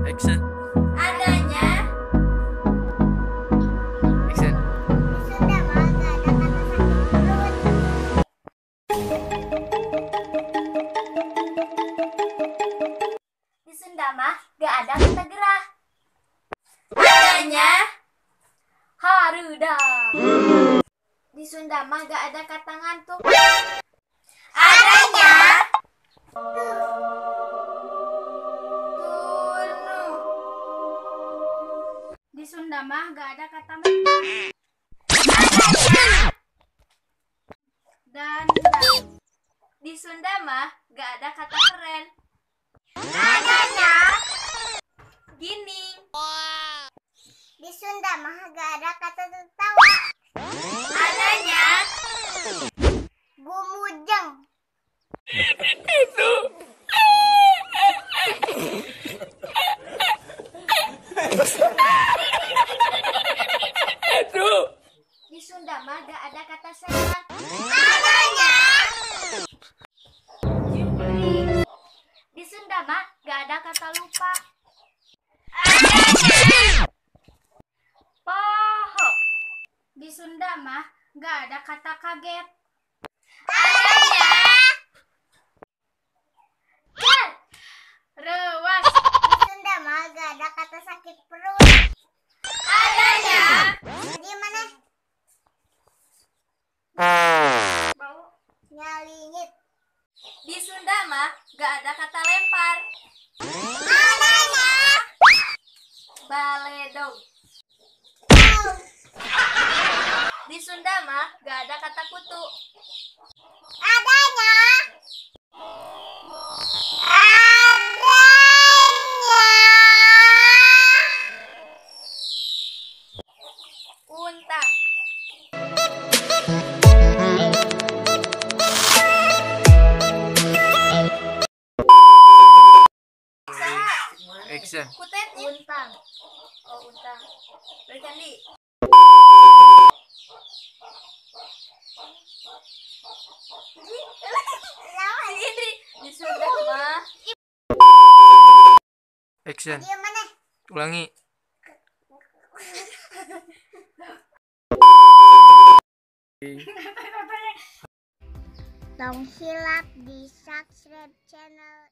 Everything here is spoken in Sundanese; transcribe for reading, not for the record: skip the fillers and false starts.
Action. Adanya. Action. Di Sunda mah gak ada kata sakit perut. Di Sunda mah gak ada kata gerah. Adanya hareudang. Di Sunda mah gak ada kata ngantuk. Adanya tunu. Di Sunda mah gak ada kata makan. Dan Di Sunda mah gak ada kata keren. Adanya gining. Di Sunda mah gak ada kata tertawa. Adanya gumujeng. Di Sunda mah gak ada kata sehat. Adanya jupri. Di Sunda mah gak ada kata lupa. Adanya poho. Di Sunda mah gak ada kata kaget. Adanya jar. Rewas. Di Sunda mah gak ada kata sakit perut. Adanya Di mana? Bau. Nyalingit. Di Sunda mah gak ada kata lempar. Adanya Baledog. Di Sunda mah gak ada kata kutu. Adanya Untang. Saha? Action. Kutetnya. Untang. Oh, untang. Dari candi. Si Indri di Sunda mah. Action. Di mana? Ulangi. Tong hilap di subscribe channel.